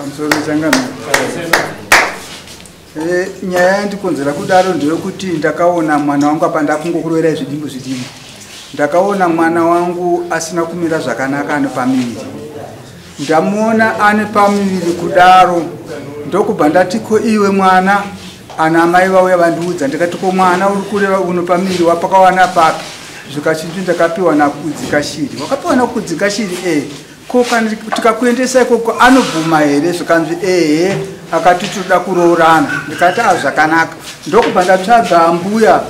Pamusoro changamire. Nyaya yandikonzera kudaro ndeyekuti ndakaona mwana wangu apa ndakungokuroverai zvidimbu zvidimbu. Ndakaona mwana wangu asina kumira zvakanaka ane pamiviri. Ndamuona ane pamiviri kudaro ndokubva ndati ko iwe mwana, ana mai vauya vandiudza, ndikati ko mwana uri kureva uno pamiviri wapakawana papi? Zvikachinzi ndakapiwa naKudzikashiri. Wakapiwa naKudzikashiri? Ko kana tikakuendesa ikoko anobvuma here? Zvikanzi ehe, akati tinoda kuroorana. Ndikati a zvakanaka. Ndokubva ndatsvaga ambuya,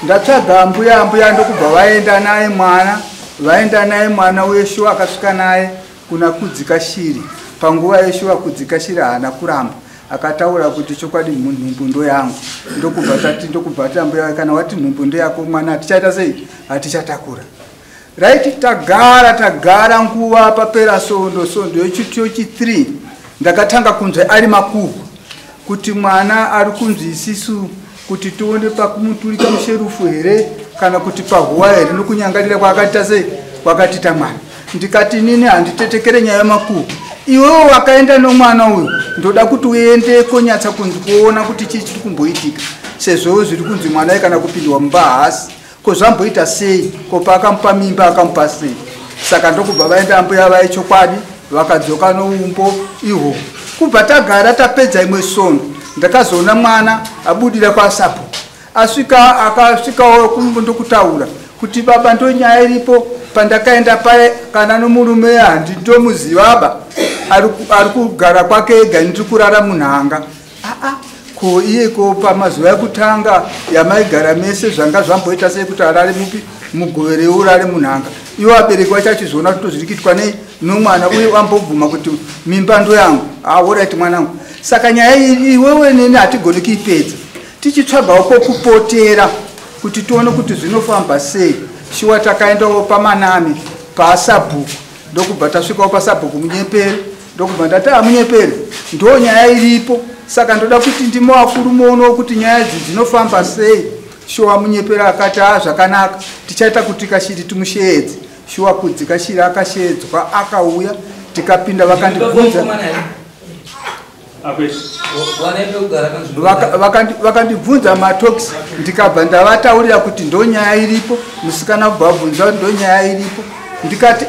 ndatsvaga ambuya, ambuya ndokubva vaenda naye mwana, vaenda naye mwana weshuwa akasvika naye kuna Kudzikashiri. Panguva yeshuwa Kudzikashiri haana kuramba, akataura kuti chokwadi nhumbu ndo yangu. Ndokubva tati, ndokubva tati ambuya, kana wati nhumbu ndo yako mwana hatichaita sei? Hatichatakura. Right, tagara nguva papera sondo, sondo yechi 3 ndakatanga kunzwa ari makuhwa kuti mwana ari kunzi isisu kuti tione pakumuturika musherufu here kana kuti pahuwa here, nokunyangarira kwaakaita sei kwakatita mwana. Ndikati inini handitetekere nyaya yemakuhwa, iwewe wakaenda nomwana uyu ndoda kuti uende konyatsa kunzi kuona kuti chii chiri kumboitika, sezvo zviri kunzi mwana kana kupindwa mumba haasi, ko zvamboita sei, ko paakamupa mimba akamupa sei. Saka ndokubva vaenda ambuya vaye chokwadi vakadzoka noumbo ihwo. Kubva tagara tapedza imwe sondo ndakazoona mwana abudira kwaSabhuku, asvika akasvikawo ndokutaura kuti baba ndo nyaya iripo, pandakaenda paye kana nomurume handitomuziva ba, ari kugara kwake ega, ndiri kurara munhanga. Ko iye ko pamazuva ekutanga yamaigara mese zvanga zvamboita sei kuti arare mupi mugovere urare munhanga? Iwo vabereki vacho achizoona kuti zviri kuitwa nei nomwana uye wambobvuma kuti mimba ndo yangu. Alright mwanangu, saka nyaya iyi iwewe neni hatigoni kuipedza, tichitsvagawo kwokupotera kuti tione kuti zvinofamba sei. Shuwa takaendawo pamanami paSabhuku, ndokubva tasvikawo paSabhuku Munyepere, ndokubva ndati amunyepere ndo nyaya iripo, saka ndoda kuti ndimowakuru muonewo kuti nyaya idzi dzinofamba sei. Shuwa Munyepere akati a zvakanaka, tichaita kuti Kashiri timusheedze. Shuwa Kudzikashiri akasheedzwa akauya, tikapinda vakandibvunza vakandibvunza matox, ndikabva ndavataurira kuti ndo nyaya iripo. Musikana kubva abvunza kuti ndo nyaya iripo, ndikati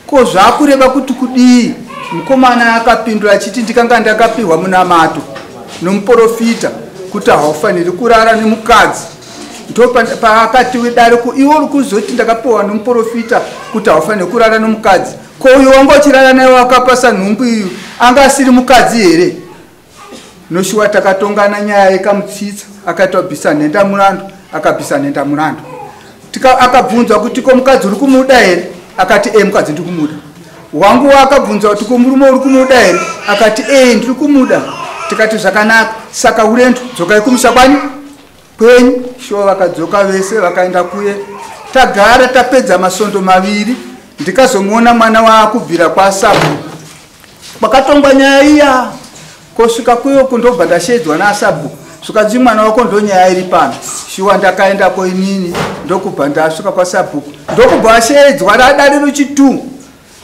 ko zvakureva kuti kudii? Mukomana akapindura achiti ndikanga ndakapiwa munamato nomuprofita kuti haufaniri kurara nemukadzi. Ndo paakati dare ko iwe uri kuzoti ndakapiwa nomuprofita kuti haufaniri kurara nomukadzi, ko uyu wanga uchirara naye wakapasa nhumbu iyu anga asiri mukadzi here? Noshuwa takatongana nyaya yekamutsitsa, akaita kubvisa nhenda murandu, akabvisa nhenda murandu. Akabvunzwa kuti ko mukadzi uri kumuda here? Akati e mukadzi ndiri kumuda wangu. Akabvunzwa kuti ko murume uri kumuda here? Akati e ndiri kumuda. Tikati zvakanaka, saka urendo dzokai kumusha kwanyu kwenyu. Shuwa vakadzoka vese vakaenda kuye. Tagara tapedza masondo maviri ndikazomuona mwana waakubvira kwaSabhuku kwakatongwa nyaya iya. Kosvika kuyoko ndobva ndashedzwa naSabhuku, svikanzi mwana wako ndo nyaya iri pano. Shuwa ndakaendako inini ndokubva ndasvika kwaSabhuku, ndokubva vashedzwa radare rechi2,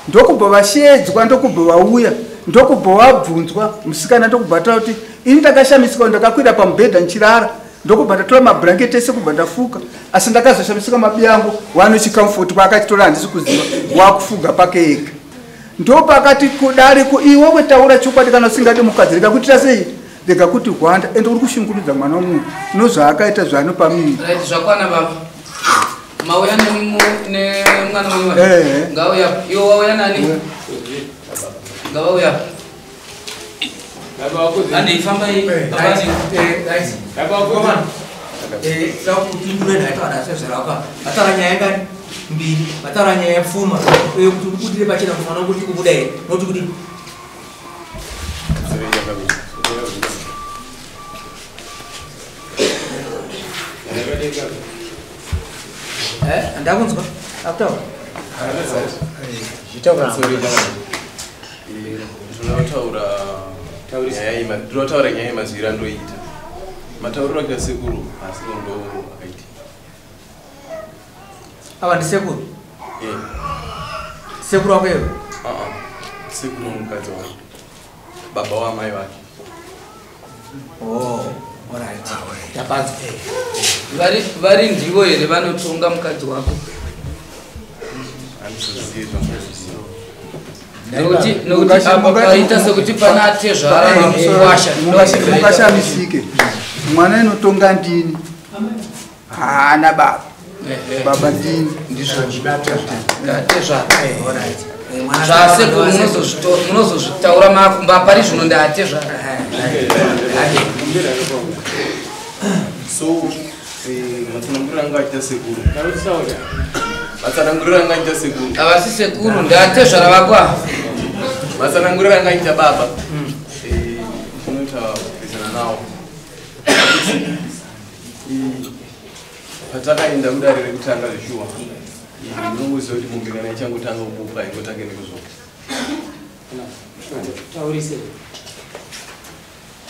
ndokubva vashedzwa, ndokubva vauya, ndokubva vabvunzwa musikana, ndokubva taura kuti ini ndakashamisika, ndakakwira pamubhedha ndichirara, ndokubva ndatora mabhurangeti ese kubva ndafuka, asi ndakazoshamisika mabi angu wano chicomfort kwaakachitora handisi kuziva, wakufuga pake ega. Ndopakati kudare ko iwewe taura chokwadi, kana usingadi mukadzi rega kuitira sei, rega kuti hwanda, ende uri kushungurudza mwana womunhu nozvaakaita zvaanopa mimba. Right, zvakwana baba. Mauya nani nemwana wenyu? Eh. Ngauya. Iwe wauya nani? Ngavauya. Ande ifambai babani. Vataura nyaya ngani mbiri, vataura nyaya yepfuma uye kuti uri kudire pachena kuti mwana kuti kubuda here, nokuti kudii? Ndakunzwa akutaura. Ndinotaura nyaya yemazwiro andoita, matauriro akaita sekuru asi ndo akaiti. Ava ndisekuru? Sekuru wako iwe? Sekuru mukadzi wangu. Baba wamai vake. Oh, alright. Tapanzwa. Vari ndivo here vanotonga mukadzi wako? Handizozivi zvangoziva. Nokuti apa paita sekuti pana atezvara vamukwasha. Mungashamisike. Mwana inotonga ndini. Haana baba. Baba ndini. Ndizvo. Atezvara. Zvasekuru munozozvitaura makumba pari zvino ndaatezvara. So matsananguriro anga achiita sekuru. Matsananguriro anga achiita sekuru. Havasi sekuru, ndaatezvara vako ava. Matsananguriro anga achiita baba. Ndinoita kupesana nawo. Patakaenda kudare rekutanga zveshuwa. Ndinongoziva kuti mombe kana ichangotanga kubuka ingotange nekuzvoka. Taurise.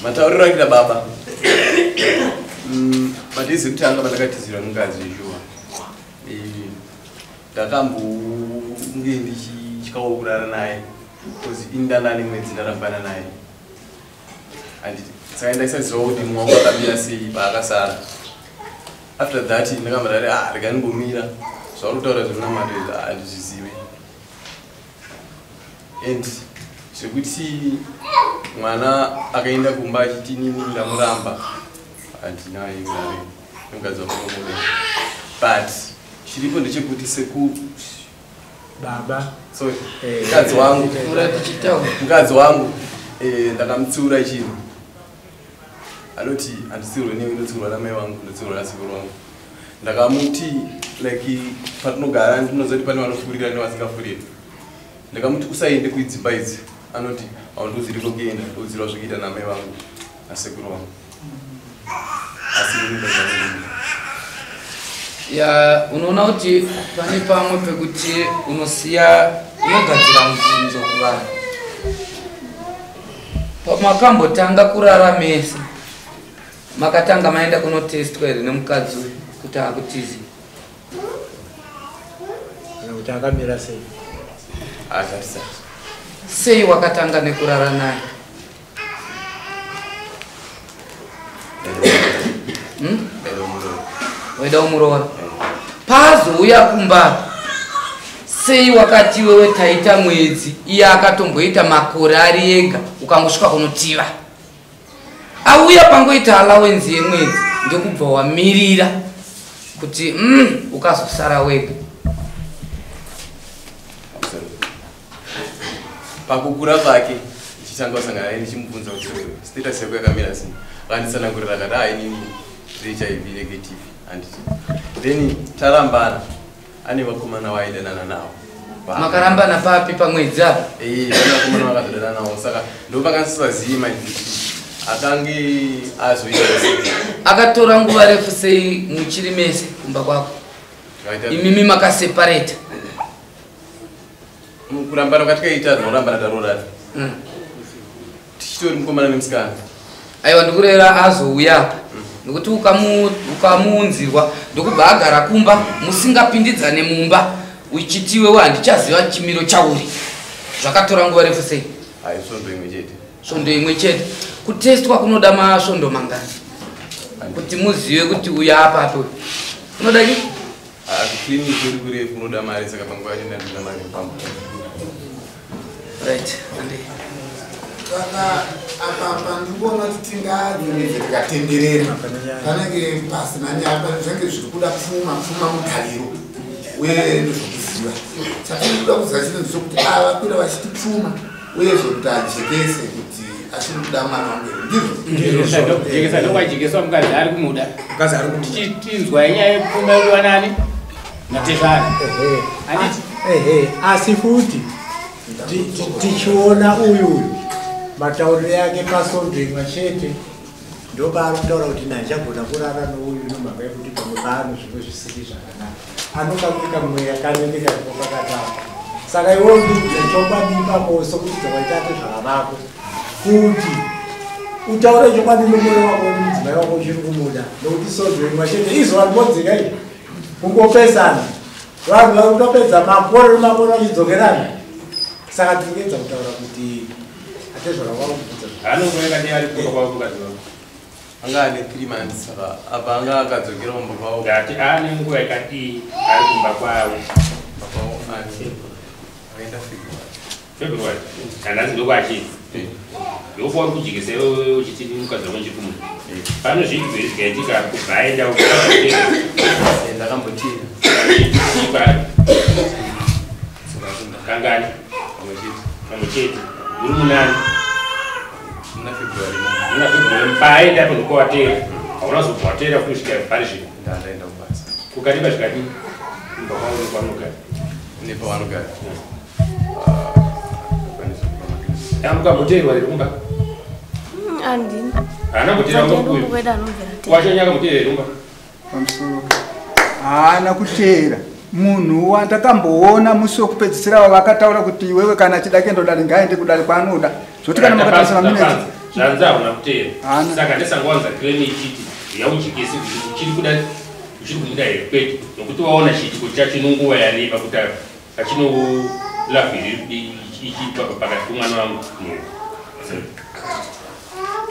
Matauriro aita baba. Matizi kutanga pandakatizira mukadzi zveshuwa. Ndakambonge ndichityawo kurara naye because indanda nemwedzi ndarambana naye. Handiti saka ndaisaziva kuti mumwe wangu akamira sei paakasara. After that ndakamba ndati rega ndimbomira. Zvauri kutaura zvemunamato izvi handizvizivi. And zvekuti mwana akaenda kumba achiti inini ndamuramba handina kurare nemukadzi wangu ndomuda. But chiripo ndechekuti seku baba sorry mukadzi wangu mukadzi wangu ndakamutsiura chinhu anoti handitsiurwe newe, ndotsiurwa namai vangu, ndotsiurwa nasekuru vangu. Ndakamuti like patinogara ndinoziva kuti pane vanofurira nevasingafuriri. Ndakamuti usaende kuidzimba idzi, anoti haundoziri kwekuenda, ndodzirwa zvekuita namai vangu nasekuru vangu. Asi ya unoona kuti pane pamwe pekuti unosiya unogadzira mubvunzo kuvanhu. Pamakambotanga kurara mese makatanga maenda kunotestwa here nemukadzi uyu kuti akutizi? Kana kuti akamira sei? Sei wakatanga nekurara naye? Waida kumuroora. Paazouya kumba sei wakati wewe taita mwedzi iye akatomboita makore ari ega ukangosvika kunotiva? Auya pangoita allowance yemwedzi ndokubva wamirira kuti ukazosara wega. Pakukura kwake ndichitanga kusangana naye ndichimubvunza kuti status yako yakamira sei, akanditsanangurira akati inini ndiri HIV negative handiti. Then tarambana ane vakomana vaidanana navo. Makarambana papi pamwedzi apa? Vane vakomana vakazodanana navo, saka ndopakasisazivi manje kuti akange azoita sei. Akatora nguva refu sei muchiri mese kumba kwako? Imimi makaseparata. Kurambana kwatikaita tinorambana taroorana. Tichitori mukomana nemusikana. Aiwa ndikureva azouya apa. Nokuti ukamuunzirwa ndokubva agara kumba musingapindidzane mumba uchiti iwewe handichaziva chimiro chauri. Zvakatora nguva refu sei? Ai, svondo imwe chete. Svondo imwe chete. Kutestwa kunoda masvondo mangani? Kuti muzive kuti uyu apa api uyu. Unoda chii? Clinic iri kurefu unoda mari, saka panguva yacho ndandina mari pamba. Right, ande. Saka apa ndikuona kuti tingadzengedze tikatenderera panenge pasina nyaya, zvange zviri kuda pfuma mugariro uye ndozvokuziva. Chatinoda kuziva chino ndechekuti ava kwira vachiti pfuma uye zvekuti ajekese kuti achiri kuda mwana wangu here, ndizvo? Jekesa ndokwajekeswa mukadzi ari kumuda. Tichinzwa nyaya yepfuma yekuva nani natezvara. Handiti? Asi futi tichiona uyu matauriro yake pasvondo imwe chete ndopaari kutaura kuti handichagona kurara nouyu nemhaka yekuti pamwe paano zvimwe zvisiri zvakanaka. Anokamwe kamweya kanenge karipo pakatapa. Saka iwewe ndikudza chokwadi ipapo sokuti dzawaita atezvara vako kuti utaure chokwadi nomoyo wako kuti mudzimai wako uchiri kumuda, nokuti svondo imwe chete izuva rimodzika iri kungopesana vanhu vari kutopedza makore nemakore vachidzokerana. Saka tiri kuedza kutaura kuti Atezvara wakubvunza. Anonguva yakadii ari kumba kwavo mukadzi wako? Anga ane 3 months, saka apa anga akadzokera kumba kwavo. Ndati ane nguva yakadii ari kumba kwavo? Baba ane akaenda February. February. Hanasi ndokwachii. Ndokupa uri kujikisa iwewe uchiti mukadzi wako ndiri kumuda. Pano zviitiko izvi zvikaitika kubva aenda uko. Ndakambotira. Kangani? Pamwe chete. Uri munani? Muna February. Muna February paenda apo ndokwawatera. Hauna kuzobva watera kusvika pari zvino. Ndandaenda kubasa. Kukariba zvikadii? Kumba kwavo nekwavanogara. Nepavanogara. Amukamboteerwa here kumba? Handina. Haana kuteera kumba uyu. Kwedu anobvira tera. Wacho nyakamuteera here kumba? Pamusoro. Haana kuteera. Munhu wandakamboona musi wekupedzisira vakataura kuti iwewe kana achida kuenda kudare ngaaende kudare kwaanoda. Zvoti kana makatarisa maminitsi Zvanzi hauna kuteera. Haana. Saka ndisangowanza claim ichiti yaujikisi kuti uchiri kuda uchiri kumuda here kwete. Nokuti waona chiitiko chacho inonguva yareba kuti achino love iri ichiitwa pakati pomwana wangu newe.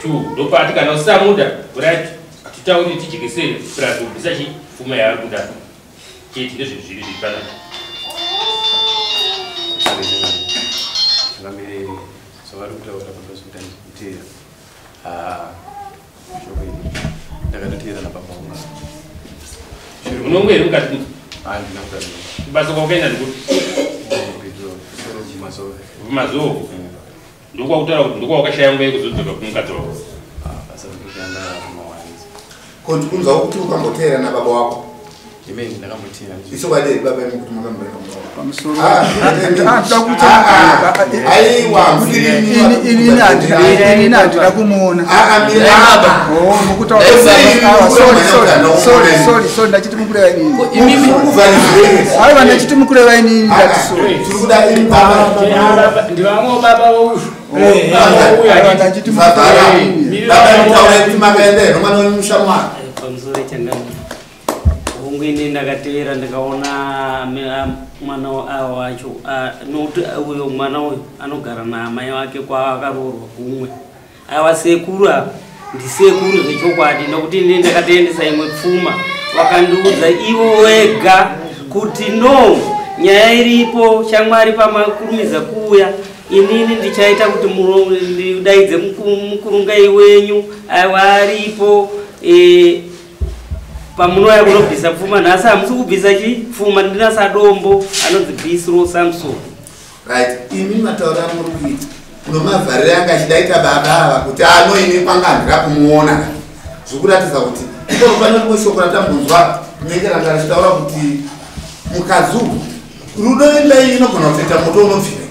2 ndopati kana usamuda right titauri tijekesere plus kubvisa chipfuma yaari kuda chete ndezvinhu zviri zviri panapa. Changamire, zvavari kutaura baba zvekuti handisi kuteera. Shoko iri ndakatoteera nababa vangu. Unonge here mukati? Handina kutadza. Kubasa kwaukaenda ndikuti? Kumazowe. Kumazowe. Ndokwakutaura kuti ndokwawakashaya nguva yekuzodzoka kumukadzi wako. Basa rekushanda kumawanzi. Ko ndikunzwa kuti ukamboteera nababa wako. Imeni ndakamboteera. Ichokwadi here baba imi kuti makamboteera baba wako? Pamusoro. Aiwa, Inini handina kumuona. Oh, mukutaura. Sorry, sorry, sorry, ndachiti mukureva inini. Aiwa, ndachiti mukureva inini ndati sorry. Tiri kuda imi baba. Ndivamwe baba voushu. Aiwa, ndachiti mukureva inini. Baba mutaura kuti makaenda here nomwana wenyu mushamwari. Pamusoro changamire. Hongu, ini ndakateera ndikaona mwana wacho, nokuti uyo mwana uyu anogara naamai vake kwaakaroorwa kumwe. Aiwa, sekuru ava ndisekuru zvechokwadi, nokuti ini ndakatoendesa imwe pfuma, vakandiudza ivo wega kuti no, nyaya iripo shamwari, pamakurumidza kuuya inini ndichaita kuti ndidaidze mukurungai wenyu. Aiwa, aripo pamunouya kunobvisa pfuma nhasi hamusi kubvisa chi pfuma, ndina sadombo anonzi Bisro Samson. Right, imi mataura muri kuita unomavharire anga achidaita baba ava kuti ano ini kwanga handira kumuona, zvikuratidza kuti ikoko pane rimwe shoko ratambonzwa rinenge ranga richitaura kuti mukadzi uku rudo imba iyi inogona kutoita moto unobvira,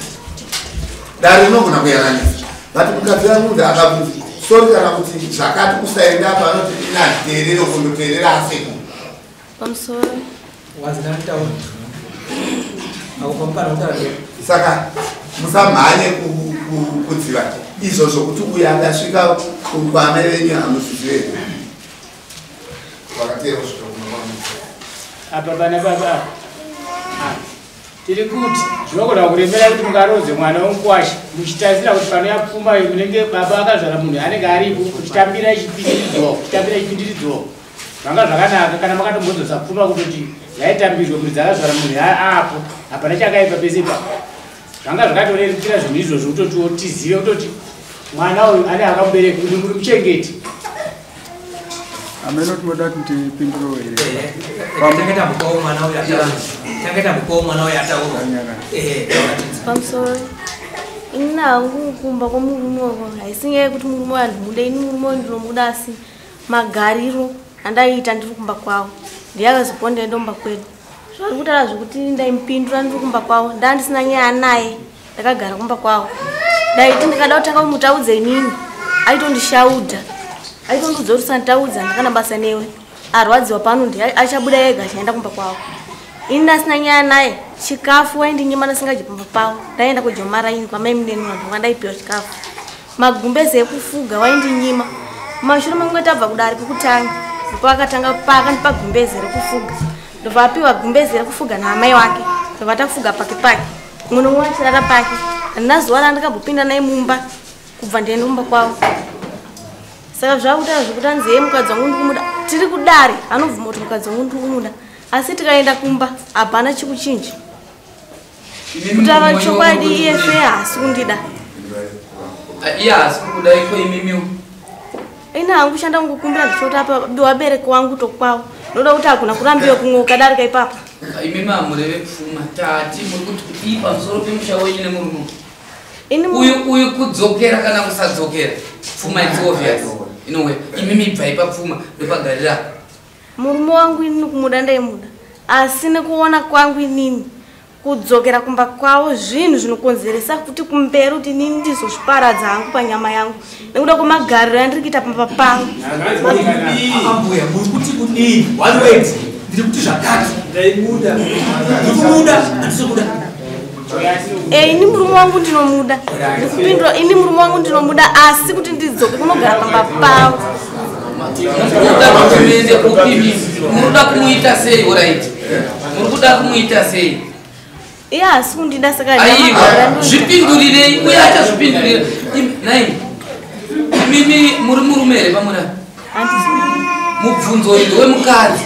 dare rinogona kuyananisa, but mukadzi anonzi akabvunza sori kana kuti zvakati usaenda apa anoti ini handiteerere kundoteerera asekuru. Pamusoro. Wazina mutaura. Akupa mukana kutaura. Saka musamhanye kudziva izvo zvokuti uyu akasvika kwamai venyu hamuzizive here vakateera kusvika kumba kwamai. Apa pana baba apa. Tiri kuti zvinogona kuremera kuti mukarodze mwana womukwasha muchitarisira kuti pano yapfuma iyo munenge baba akazvara munhu anenge aripo kuchitambira ichipindiridzwa kuchitambira ichipindiridzwa zvanga zvakanaka kana makatombodzosa pfuma kutoti yaitambirwe kuti dzakazvara munhu apo hapana chakaipa pese ipapo zvanga zvakatorerukira zvinhu izvozvo kutotiwo tizive kutoti mwana uyu ane akamubereka kuti muri muchengeti. Ameno tinoda kuti ndipindurewo here? Tange tambopawo mwana uyu ataura. Tange tambopawo mwana uyu ataura. Pamusoro. Ini hangu kumba kwomurume wako haisi nyaya yekuti murume uyu handimude, ini murume uyu ndinomuda, asi magariro andaiita ndiri kumba kwavo ndiye akazopa ndaenda kumba kwedu. Zvari kutaura zvekuti ndaimupindura ndiri kumba kwavo, ndaa ndisina nyaya naye, ndakagara kumba kwavo. Ndaiti ndikada kutanga kumutaudza inini aitondishaudha, aitondiudza kuti usanditaudza, ndakana basa newe. Arwadziwa pano ndiye achabuda ega achienda kumba kwavo. Ini ndasina nyaya naye, chikafu waindinyima ndasingadyi pamba pavo, ndaenda kujomara kwamai muneni vanhu vandaipiwa chikafu. Magumbeze ekufuga waindinyima. Mumashure mekunge tabva kudare pekutanga, ndipo paakandipa gumbeze rekufuga. Ndobva apiwa gumbeze rekufuga naamai wake, ndobva tafuga pake pake. Mumwe nomumwe achirara pake. Handina zuva randakambopinda naye mumba. Kubva ndiende kumba kwavo. Saka zvakutaura zvekuti anzi yeye mukadzi wangu ndikumuda, tiri kudare anobvuma kuti mukadzi wangu ndikumuda, asi tikaenda kumba hapana chikuchinja. Kutaura chokwadi iye fe haasi kundida. Iye haasi kukuda iko imimiwo? Ini hangu shanda kungokumbira ndichoti apa wabereki wangu tokwavo ndoda kuti hakuna kurambiwa kumwe ukadarika ipapa. Imimi hamureve pfuma, tati muri kuti kudii pamusoro pemusha wenyu nemurume uyu? Uyu kudzokera kana kusadzokera pfuma, it's obvious inowe. Imimi ibvai papfuma, ndopagarira. Murume wangu inini kumuda ndaimuda, asi nekuona kwangu inini kudzokera kumba kwavo zvinhu zvinokonzeresa kuti kumberi kuti inini ndizozviparadza hangu panyama yangu nekuda kwemagariro andiri kuita pamba pangu. Ambuya, muri kuti kudii? One word. Ndiri kuti zvakati. Ndaimuda. Ndikumuda, handisi kuda. Ini murume wangu ndinomuda, ndikupindura ini murume wangu ndinomuda, asi kuti ndidzoke kunogara pamba pavo. Munoda kumuita sei? Alright, muri kuda kumuita sei? Iye haasi kundida saka Aiwa, zvipindurirei uye achazvipindurira. Nai imimi muri murume here pamura? Mubvunzo uyu ndewemukadzi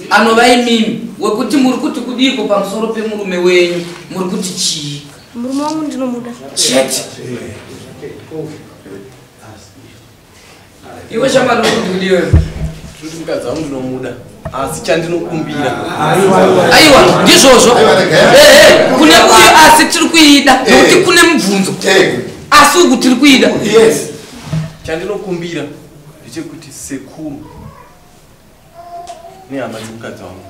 anova imimi, wekuti muri kuti kudiko pamusoro pemurume wenyu, muri kuti chii? Murume wangu ndinomuda chete. Iwe shamwari, uri kuti kudiwe? Kuti mukadzi wangu ndinomuda, asi chandinokumbira Aiwa, ndizvozvo. Ehe, kune uyu asi tiri kuida nekuti kune mubvunzo, asi uku tiri kuida. Chandinokumbira ndechekuti sekuru nehama dzemukadzi wangu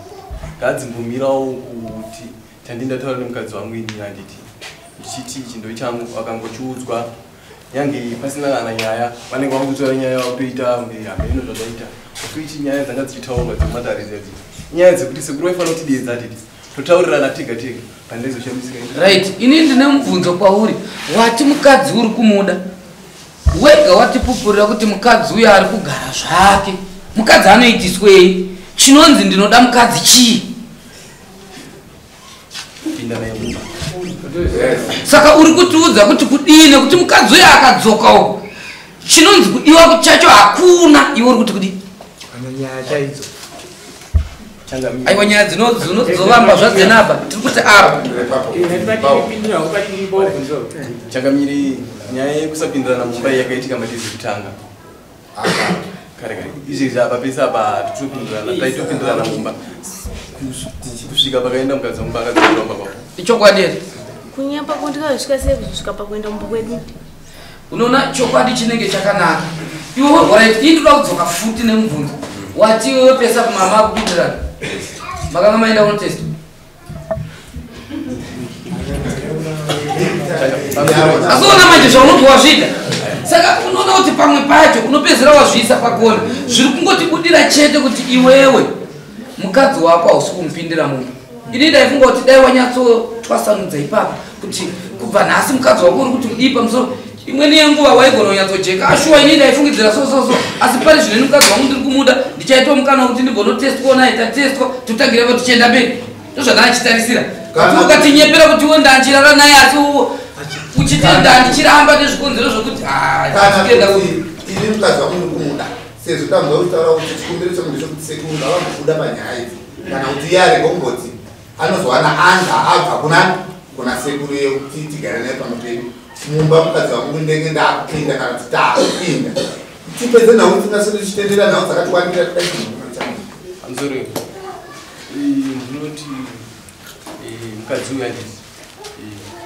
ngadzimbomirawo kuti chandindataura nemukadzi wangu ini handiti ndichiti ichi ndo changu, akangochiudzwa nyange pasina kana nyaya, vanenge vakutora nyaya vakutoita kunge hameno zvataita. Kuichi nyaya dzanga dzichitaurwa dzekumatare dzedzi, nyaya dzekuti sekuru vaifanira kutidedza titi totaurirana tega tega pandaizoshamisika. Right, ini ndine mubvunzo kwauri. Wati mukadzi uri kumuda, wega watipupurira kuti mukadzi uyu ari kugara zvake. Mukadzi anoitiswei? Chinonzi ndinoda mukadzi chii? Pinda naye mumba. Saka uri kutiudza kuti kudii nekuti mukadzi uyu akadzoka uku chinonzi kudiwa chacho hakuna. Iwe uri kuti kudii? Kana nyaya chaidzo. Aiwa, nyaya dzinozovamba zvadzenapa tiri kuti apa. Changamiri, nyaya yekusapindirana mumba iyi yakaitika matizi kutanga kare kare. Izvezvi apa pese apa titopindirana, taitopindirana mumba kusvika pakaenda mukadzi wangu, akadzokera mumba kwavo. Ichokwadi here? Kunyepa kundikazosvika sei kuzosvika pakuenda mumba kwedu? Unoona, chokwadi chinenge chakanaka. Iwe, alright, ii ndoda kudzoka futi nemubvunzo. Wati iwewe pesa kumama akupindirana, makanga maenda kunotesta? Asi ona manje zvaunoti wazviita, saka unoona kuti pamwe pacho unopedzera wazviisa pakona. Zviri kungotibudira chete kuti iwewe mukadzi wako hausi kumupindira mumba. Ini ndaifunga kuti dai wanyatsotwasanudza ipapo kuti kubva nhasi mukadzi wako uri kuti kudii pamusoro. Imweni yenguva waigona kunyatsojeka ashuwa, ini ndaifungidzira so so so, asi pari zvino ini mukadzi wangu ndiri kumuda, ndichaitwa mukana wekuti ndimbonotestwa naye, tatestwa, totangira tichienda mberi. Ndozvandachitarisira. Kana- Ukatinyepera kuti iwe ndanchirara naye, asi uchiti ndandichiramba nezvikonzero zvokuti Kana tienda. kuti ini mukadzi wangu ndikumuda, sezvo tanzwa kutaura kuti chikumbiro changu ndechekuti sekuru ngavambobuda panyaya idzi, kana kuti iye arege kumboti anozowana anza abva kuna sekuru yekuti tigare naye pamwe pedu mumba. Mukadzi wangu ndenge ndakupinda kana kuti taakupinda, tipedze nhau tingasiri tichitendera nhau dzakati wandira kudai. Pamusoro, ndinoti mukadzi uyu handiti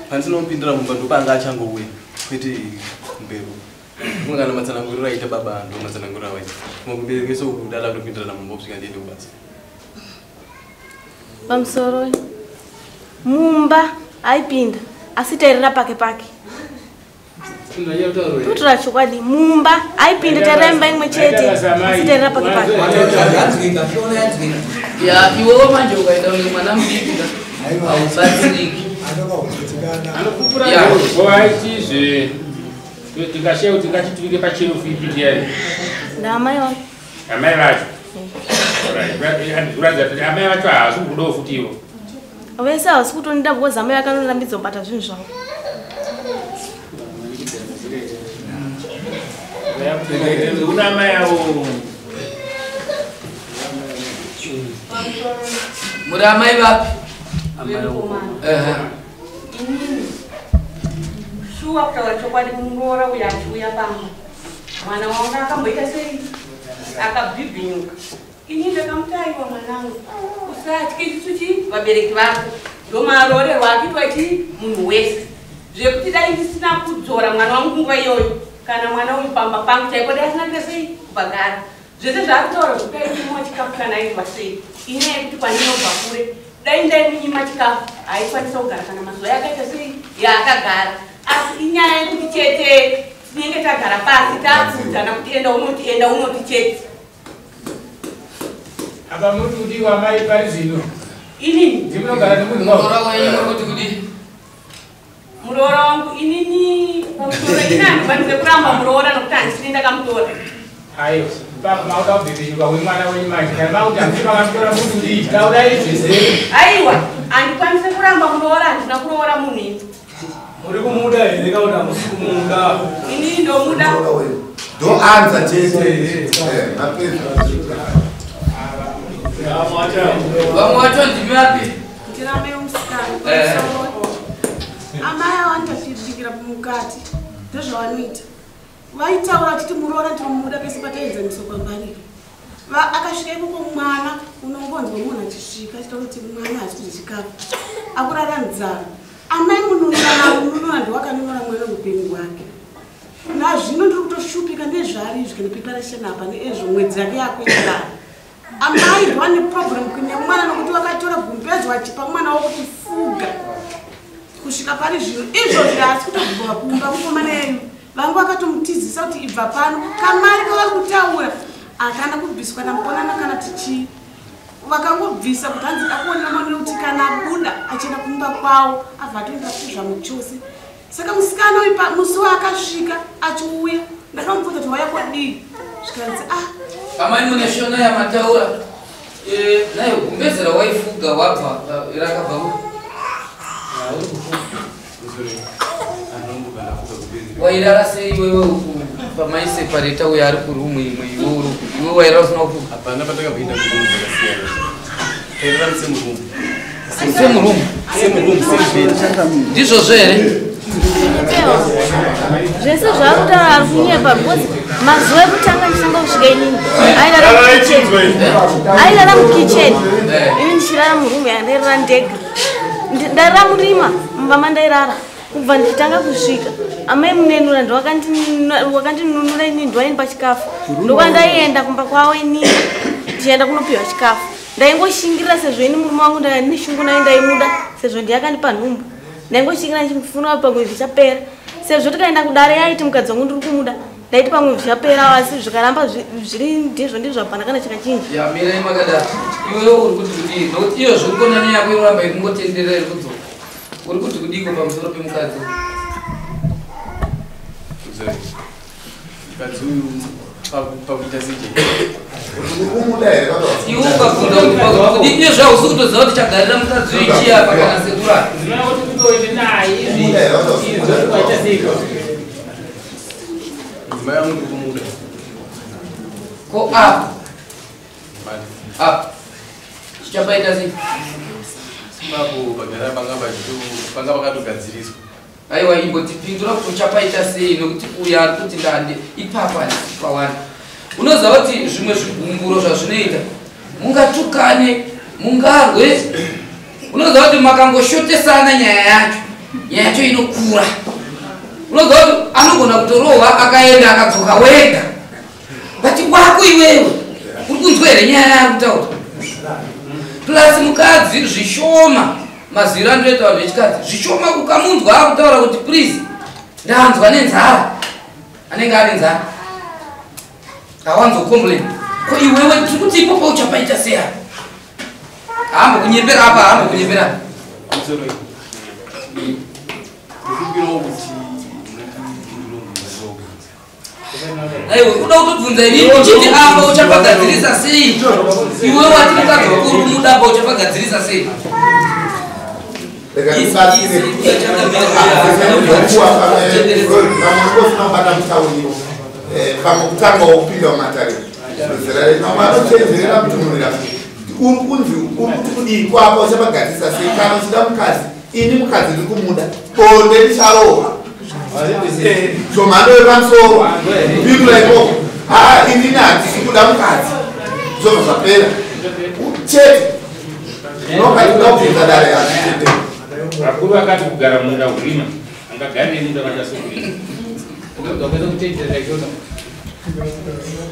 pandinomupindira mumba ndopanga achangouya, kwete kumberi. Kumwe kana matsananguriro aita baba ndo matsananguriro awaita kumwe kumberi kwese uku dada kutopindirana mumba kusvika ndiende kubasa. Pamusoro, mumba aipinda asi tairira pake pake. Totora chokwadi, mumba aipinda, tairira imba imwe chete, asi tairira pake pake. Ya, iwewe manje ukaita kunge mwana mudiki ka, haubatsiriki. Anopupura. Waitizve tingashiya kuti tingachituvike pacherufu ipi ndiyani? Ndaamai wangu. Amai vacho. Kuratidza kuti amai vacho haasi kukudawo futi ivo. Vese havasi kutonida because amai vakanorambidza kubata zvinhu zvavo. Una mai avo. Muri amai vapi? Inini shuwa kutaura chokwadi, muroora uyo achiuya pamba mwana wangu akamboita sei, akabhibhinyuka. Ini ndakamuti aiwa mwanangu, usatye chisuchi vabereki vako ndomaroorerwa akiitwa chi munhu wese. Zvekuti dai ndisina kudzora mwana wangu nguva iyoyo, kana mwana uyu pamba pangu chaiko dai asina kuita sei kubhagara. Zvese zvaakutaura zvekuti ainyimwa chikafu kana aitwa sei, inyaya yekuti kwandinobva kure, dai ndaimunyima chikafu haikwanisa kugara kana mazuva yakaita sei yaakagara. Asi inyaya yekuti chete tinenge tagara pasi takuudzana kuti enda unoti enda unoti chete. Apa muri kudii wamai pari zvino? Inini ndimunogara nemunhu wavo. Muroora wenyu muri kuti kudii? Muroora wangu inini pamusoro ini handikwanise kuramba muroora nokuti handisini ndakamutora. Aiwa, papa mauda kubhibhinyuka kwemwana wenyu manje, kana makuti handisi makamutora muri kudii? Taurai zvese. Aiwa, handikwanise kuramba muroora, handina kuroora munhu ini. Muri kumuda here kana kuti hamusi kumuda? Inini ndomuda. Do answer chete. Mapedza. Vamwe vacho ndimi vapi? Ndirambe musikana. Amai avo vanotosvikira mukati ndozvavanoita. Vaitaura vachiti muroora tinomuda pese pataienzaniswa pambariro. Akasvika ikoko mwana unongonzwa munhu achisvika achitaura kuti mwana haasi kudya chikafu, akurara nzara. Amai mununura ndiwakanunura mwana upenyu hwake. Nazvino ndiri kutoshupika nezvaari izvi kana preparation apa neezvo mwedzi yake yakuenda. Amai ndovane problem kune mwana nokuti vakatora gumbedzo vachipa mwana wokuti fuga kusvika pari zvino izvozvi haasi kutobva kumba mukomana yeyu. Vangu vakatomutizisa kuti ibva pano. Kamari kavari kutaura akana kubviswa namukonana kana tichii. Vakangobvisa kuti hanzi akuonera mwana kuti kana abuda achienda kumba kwavo abva atoenda kuzvamuchose. Saka musikana uyu musi waakasvika achiuya ndakamubvunza kuti wauya kwadii, zvikanzi ah. Amai mune shona yamataura nayo gumbezera waifuga wabva rakabva ku wairara sei iwewe pamaisepareta uyo ari kurumu imwe iwe uri iwe wairara usina kufuga? Hapana patakabvaenda kurumu dzakasiyana. Tairara musame room. Same room? Same room, same bed. Ndizvozvo here? Zvese zvaakutaura ari kunyepa because mazuva ekutanga ndichitanga kusvika inini airara mukitchen, ini ndichirara murumu yandairara ndega. Ndairara murima mumba mandairara kubva ndichitanga kusvika. Amai munenura ndowakandinunura inini, ndowaindipa chikafu, ndokwandaienda kumba kwavo inini ndichienda kunopiwa chikafu. Ndaingoshingirira sezvo ini murume wangu ndine shungu naye ndaimuda sezvo ndiye akandipa nhumbu. Ndaingoshingira ndichimufunga pamwe zvichapera. Sezvo tikaenda kudare yaiti mukadzi wangu ndiri kumuda, ndaiti pamwe zvichapera, asi zvikaramba zviri ndizvo ndizvo hapana kana chakachinja. Ya mirai makadaro. Iwewe uri kuti kudii? Nokuti iyo zviri kuona nenyaya yako inoramba iri kungotenderera iri kudzoka. Uri kuti kudiko pamusoro pemukadzi uyu? Mukadzi uyu pakuita sei? Uri kumuda here baba? Iwe ukabvunza kuti pakuti kudii, iyo zvausi kutoziva kuti chagarira mukadzi uyu chii apa kana sekuru. Ndinoona kuti kutoende naye izvi. Kumuda here baba? Izvi waita seiko? Mudzimai wangu ndiri kumuda. Ko apa? Apa. Chichapaita sei? Ipapo pagara panga pakatogadziriswa. Aiwa imbotipindura kuti uchapaita sei nokuti uyu ari kuti ndande ipapo handisi pawanda. Unoziva kuti zvimwe zvigumburo zvazvinoita mungatukane, mungarwe. Unoziva kuti makangoshotesana nyaya yacho, nyaya yacho inokura. Unoziva kuti anogona kutorohwa akaenda akadzoka wega, but wako iwewe uri kunzwa here nyaya yaari kutaura? Plus mukadzi zvishoma mazwiro anotoita vanhu vechikadzi zvishoma ukamunzwa akutaura kuti please ndanzwa nenzara, anenge ane nzara hawanzocomplain. Ko iwewe tiri kuti ipopo uchapaita sei apa? Haambokunyepera apa, haambokunyepera apa. Pamusoro iyi. Ndikumbirawo kuti munondipindure mubvunzo wangu. Aiwa, uda kutobvunza inini uchiti apa uchapagadzirisa sei? Iwe wati mukadzi wako uri kumuda apa uchapagadzirisa sei? Rega ndibatsire. Pamwe ngosina kubata mutauriro. Pamwe kutangawo kupinda mumatare zera renyu, vamwe vanochenjerera kutunhumira. Uri kunzi uri kuti kudii kwapa, uchapagadzisa sei? Kana uchida mukadzi, ini mukadzi ndiri kumuda, bonde richarohwa zvomhando yepamusoro, pindura ikoko. Haa, inini handisi kuda mukadzi, zvobva zvapera chete. Unokatida kubvunza dare hazvitete. Vakuru vakati kugara munda hurima, angagarire munda vachasokurima.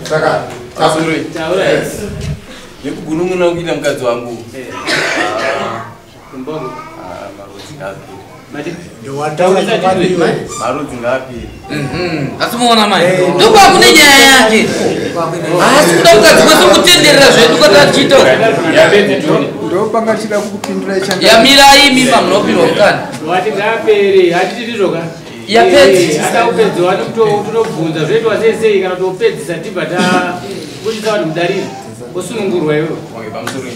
Saka nekugunun'una kuita mukadzi wangu, marudzi ngaapiri, marudzi ngaapiri. Asi muona mai, ndokwakune nyaya yake, haasi kuda mukadzi kwese kutenderera zvedu kwatachiita. Ndopanga tichida kukupindura. Yamirai mimba, munopirwa mukana. Wati ngaapere, hatiti ndizvoka? Yapedzi. Ada kupedzewa tinobvunza zvoitwa sei sei, kana topedzisa tibva tabudzisa vanhu mudariro, osunungurwa iwewe. Okay, pamusoro,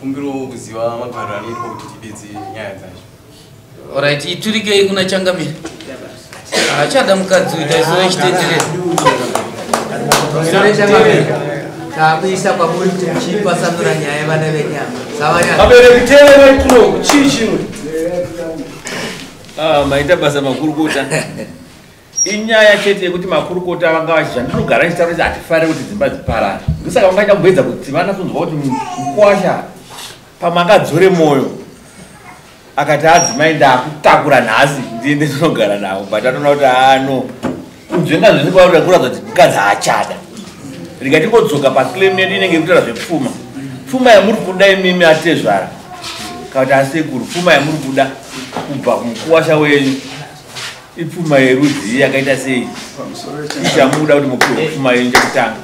kumbirawo kuziva magariro anoitwa kuti tipedze nyaya dzacho. Alright, iturikei kuna changamire. Achada mukadzi uyu, taisora ichitenderera. Takuisa kwamuri kuti muchipatsanura nyaya yevana venyama savanyama. Vabereki, teererai kuno, chii chimwe? Ah, maita basa makurukota. Inyaya chete yekuti makurukota vanga vachi zvandinogara ndichitaura kuti hatifari kuti dzimba dziparare, ndosaka vangaita kumboedza kuti vanatsonzwa kuti mukwasha pamangadzore mwoyo akati, "Adzimai, ndakutakura nhasi, ndiende ndinogara navo," but atoona kuti ano kunzvenga zvese kwakuda kuratidza kuti mukadzi haachada. Rega tingodzoka paclaim yedu inenge iri kutaura zvepfuma. Pfuma yamuri kuda imimi atezvara kana kuti asekuru, pfuma yamuri kuda kubva kumukuwasha wenyu ipfuma yerudzi yakaita sei? Ichamuda kuti mupiwe pfuma yenyu chekutanga.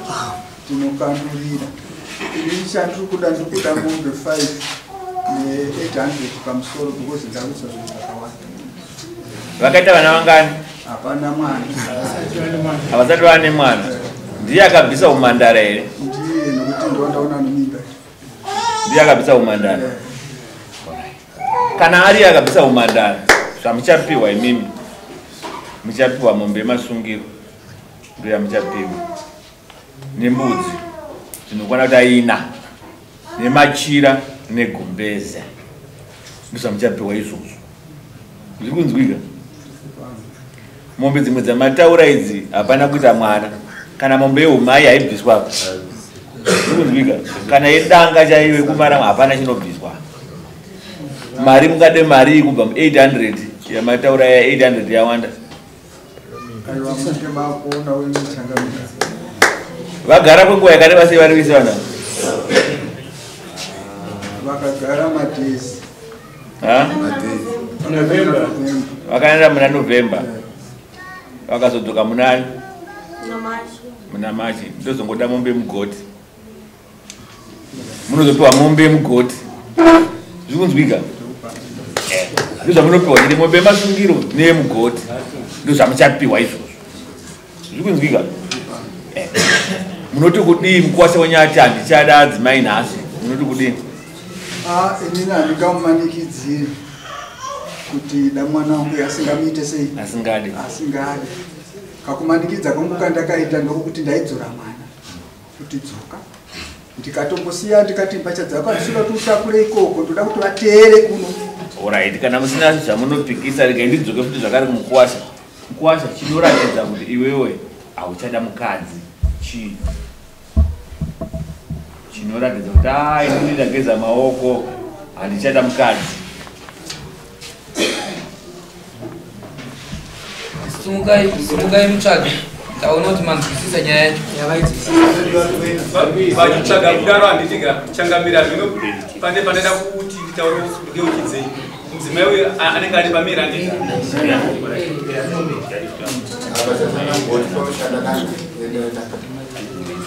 Tinokandurira. Ini chandiri kuda, ndiri kuda mombe 5 ne800 pamusoro, because ndakuisa zvinhu zvakawanda. Vakaita vana vangani? Hapana mwana. Havasati vane mwana. Ndiye akabvisa umandara here? Ndiye, nokuti ndondaona nemimba. Ndiye akabvisa umandara. Kana ari akabvisa umandara, zvamuchapiwa imimi, muchapiwa mombe yemasungiro, ndo yamuchapiwa, nembudzi dzinokwana kuti aina, nemachira, negumbeze, ndozvamuchapiwa izvozvo. Zviri kunzwika? Mombe dzimwe dzamataura idzi hapana kuita mwana. Kana mombe yeumai haibviswa. Zviri kunzwika? Kana yedanga chaiyo yekumara hapana chinobviswa. Mari, mungade mari kubva mu800 yamataura ya 800 yawanda. Aiwa, munenge makuona wemuchangamira. Vagara kwenguva yakareba sei vari vese vanhu? Vakagara madays. Ha? Vakaenda muna November, vakazodzoka munani? Muna Machi. Ndozongoda mombe yemugoti. Munozopiwa mombe yemugoti. Zviri kunzwika? Ndozvamunopiwa chete, mombe yemasungiro neyemugoti, ndozvamuchapiwa izvozvo. Zviri kunzwika? Munoti kudii mukuwasha wenyu ati handichada adzimai nhasi? Munoti kudii? Ah, inini handingamumanikidziri kuti da mwana wangu asingamuite sei. Asingadi. Asingadi. Kakumanikidza kwangu kandakaita ndokuti ndaidzora mwana kuti dzoka, ndikatombosiya, ndikati mbatya dzako handisida kuti utakure ikoko, ndoda kuti vateere kuno. Alright, kana musina zvamunopikisa, regai ndidzoke futi zvakare kumukuwasha. Mukuwasha, chinoratidza kuti iwewe hauchada mukadzi chii? Chinoratidza kuti a inini ndageza maoko, handichada mukadzi? Sumukai, sumukai mutsvage. Ndaona kuti manzwisisa nyaya yacho. Vachitsvaga kudaro, handitika changamira, zvino pane pandaida kuti nditaure ndeuchidzei. Mudzimai uyu anenge ari pamira, handiti?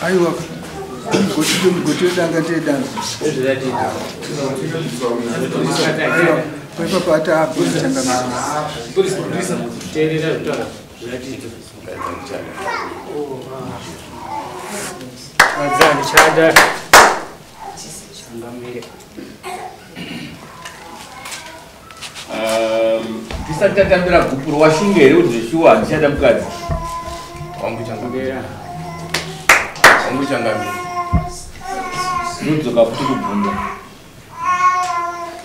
Aiwa, mugoti, mugoti wedanga ndedanga. Aiwa, paipapo ati abvunze changamira. Teerera zvitaura zviratidzo. Madzi handichada, changamire. Tisati tatambira gupuro, washinga here kuti zveshuwa handichada mukadzi? Wangu changamire. Wangu changamire. Ndodzoka futi kubvunza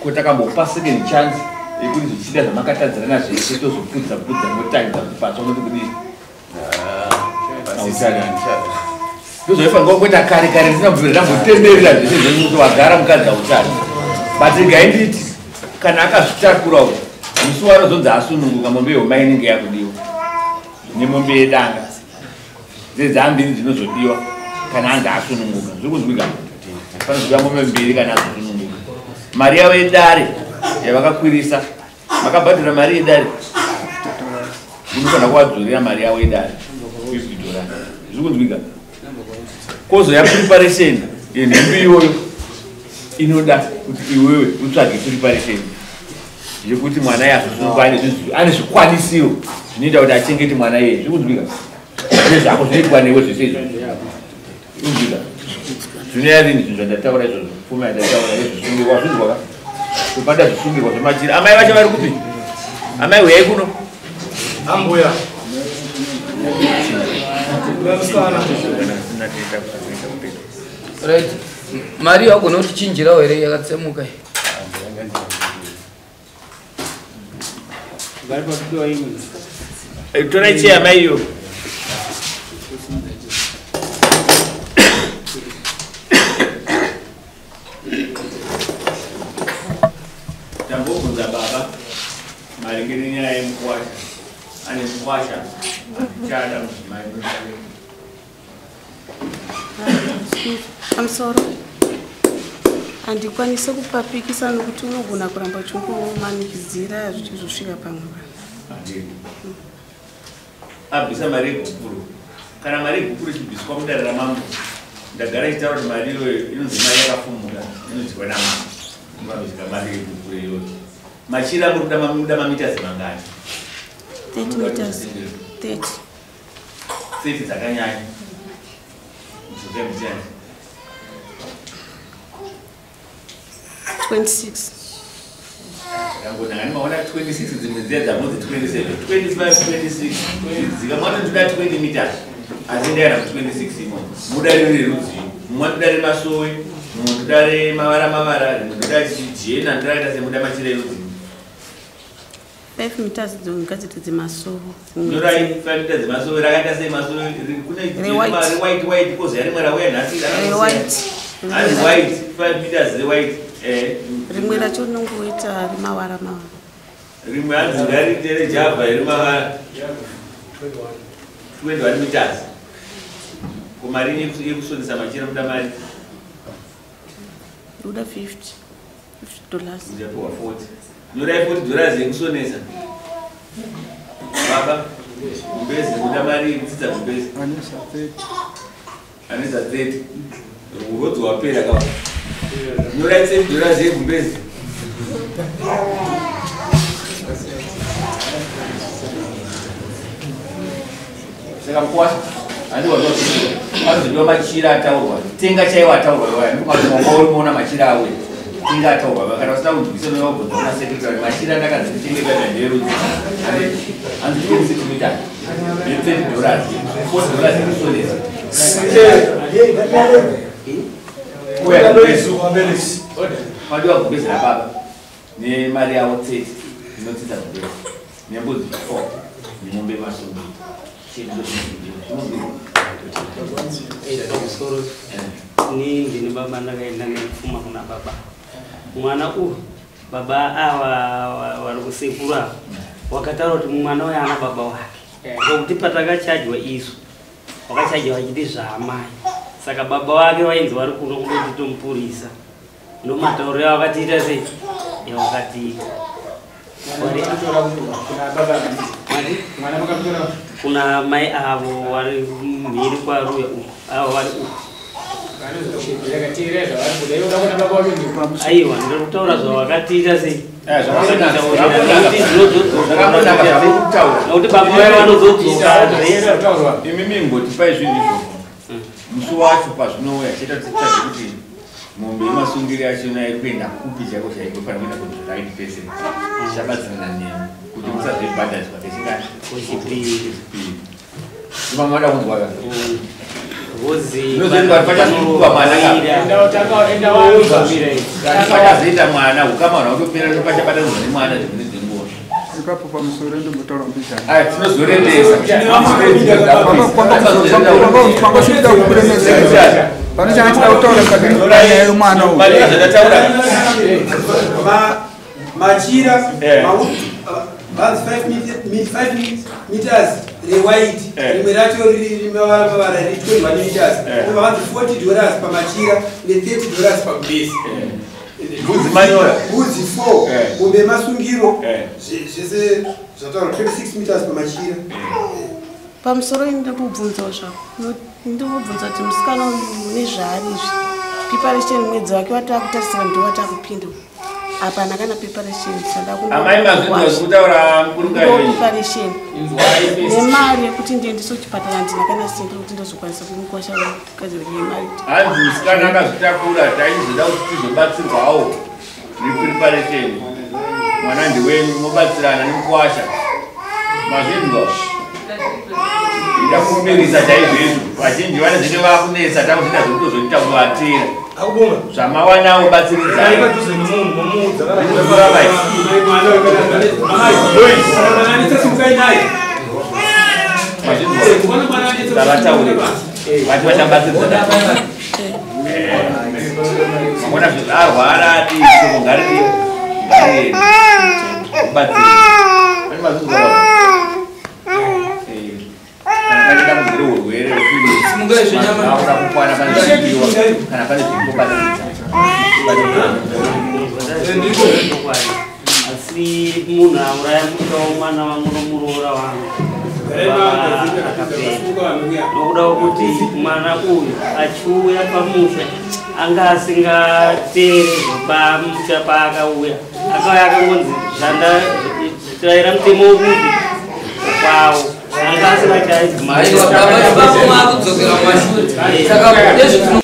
ko takambopa second chance yekuti zvichida zvamakatadzirana zvese tozopfudza pfudza motangidza kuti patsva noti kudii. Ndozvaifanirwa kuita kare kare ndisina kubvira ndambotenderera zvese zvenyu kuti wagara mukadzi hauchadi. But regai nditi kana akazvitakura uyu musi waanozonzi asununguka mombe yehoma inenge yakudiwa nemombe yedanga dzedzambiri dzinozodiwa kana anzi asununguka. Zviri kunzwika? Panozodiwa mombe mbiri kana azosununguka. Mari yavo yedare yavakakwirisa, makabhadhara mari yedare, unofanira kuvadzorera mari yavo yedare $50. Zviri kunzwika? Kozoya preparation yenhumbi iyoyo inoda kuti iwewe utsvage preparation yekuti mwana yazosununguka ane zvikwanisiro zvinoita kuti achengete mwana iyeye. Zviri kunzwika? Nezvako zvinoitwa newe zvese izvo. Zviri kunzwika? Zvinoya rini zvinhu zvandataura izvozvo, pfuma yandataura yezvisungirwa zvinzwa ka? Kupada zvisungirwa zvemachira. Amai vacho vari kupi? Amai huyai kuno. Ambuya. Right. Mari yagona kutichinjirawo here yakatsemuka iyi? Torai cheya mai iyo. Tambobvunza baba maringe nenyaya yemukwasha. Ane mukwasha chada mudzimai. Pamusoro handikwanisi kupapikisa nokuti unogona kuramba uchingomanikidzira zvichizosvika pamwe vanhu. Abvisa mari yegupuro. Kana mari yegupuro ichibviswa mudare ramambo, ndagara ichitaura kuti mari iyoyo inonzi mari yakafumuka inodyiwa namambo. Vanodya mari yegupuro iyoyo. Machira muri kuda mamitazi mangani? 30 meters. 30. 30 dzakanyanya. 26. Ndangona maona 26 dzimwe dziya dzamodzi 27, 25, 26. Dzika mwana ndoda 20 meters. Asi ndaenda ku 26 imo. Muda riri rudzi. Mumwe ndoda remasowe, mumwe ndoda remavara mavara, rimwe ndoda jena, ndoda rakaita semuda machira erudzi. 5 meters dzongadzite dzemasowe. Ndorai 5 meters dzemasowe rakaita sei masowe? Kune white white kozi yarimwe rauya nhasi white. Hanzi white 5 meters rewhite. Rimwe racho rinongoita rimavara mavara. Rimwe hanzi ngariite rejava rimavara. 21 meters. Ko mari yekusonesa machira muda mari? Ndoda 50. $50. Ndichapiwa 40. Nyorai $40 yekusonesa. Baba, gumbezi muda mari yekutsitsa gumbezi. Anesa 30. Anesa 30. Rurodzo wapera kawa. Nyorai $30 yegumbezi. Saka mukwasha handi wazodiwa machira ataurwa. Tenga chaiwo ataurwa iwayo. Ndikati mwanga uri muona machira awe. Tenga ataurwa. Kana usina kunzwisa unobvunza kuna secretary machira ndakanzi nditenge kana nderudzi. Hanzi 26 meters. Ne $30. $40 yekusonesa. Padiwa gumbezi rababa nemari yavo 30 inotsitsa gumbezi nembudzi 4 nemombe masumbi. Pamusoro ni ndini baba ndakaenda nepfuma kuna baba. Mwana uyu baba ava vari kusekuru ava wakataura kuti mwana uyu ana baba wake. Ngokuti patakachajwa isu wakachajwa vachiti zvaamai. Saka baba wake vainzi vari kuno kundoti tomupurisa. Ndomatauriro avakatiita sei? Yawakatiita. Kuna mai avo vari mhiri kwaruya uku, avo vari uku. Aiwa, ndiri kutaura zvawakatiita sei? Nokuti baba vayo vanozodzoka. Imimi ngotipai zvinhu izvozvo. Musi wacho pazvinouya chaita titsvage kuti mombe yemasungiro yachona iri kuenda kupi chaiko chaiko inofanira kuenda ku the right person. Tichabatsirana nemi kuti musazvibhadhariswa techingani. Kuchipiri. Ndimamada kunzwa ka. Ngozi pachazoita mwana ukama hwana kutopera pachabatanidzwa nemwana dzimweni dzenguva. Ipapo pamusoro ndombotaura mbijana. Aya tinozorendesa. Kwangosvika kukuremedza. Pano changa chida kutaura panyaya yemwana uyu. Machira vanzi 5 meters rewhite, rimwe racho riri mavara mavara riri 21 meters, vanzi $40 pamachira ne$30 pagubesi. Mbudzi manyora. Mbudzi 4, mombe yemasungiro, zvese zvataura 26 meters pamachira. Pamusoro ini ndikubvunzawo zvako, ndikubvunza kuti musikana uyu nezvaari izvi, preparation mwedzi wake watakutarisira ndo watakupinda hapana kana preparation. Amai mazvinzwa zvekutaura mukurukazhinji. Preparation nemari yekuti ndiendese kuchipatara handina kana senti kuti ndozokwanisa kumukwasha mukadzi wemari. Hanzi musikana akazvitakura, taizoda kuti tizobatsirwawo nepreparation. Mwana ndiwenyu, mobatsirana nemukwasha. Mazvinzwa? Ida kumbirisa chaizvo izvo. Vazhinji vanezenge vakunetsa, takuzoita zvekutozoita kuvatira. Zvamawanawo batsiridzai. Ndavataure vati vachabatsiridzana. Mangwana arwara ati shoko ngariri ngariende ubatsire. Pane mazvinzwa baba? Kana pane dambudziko reurwere rekuti kukwana pane zvidiwa kana pane zvingobatsiridza. Asi munhu auraya musha womwana wangu nomuroora wangu akapera, nokuda kwekuti mwana uyu achiuya pamusha anga asingateere zvepamusha paakauya, akauya akangonzi zvandairaira mutemo wekuti kwawo anga asingachaidzi. Aiwa, baba, ipapo makudzokera mumashure. Saka nezvetino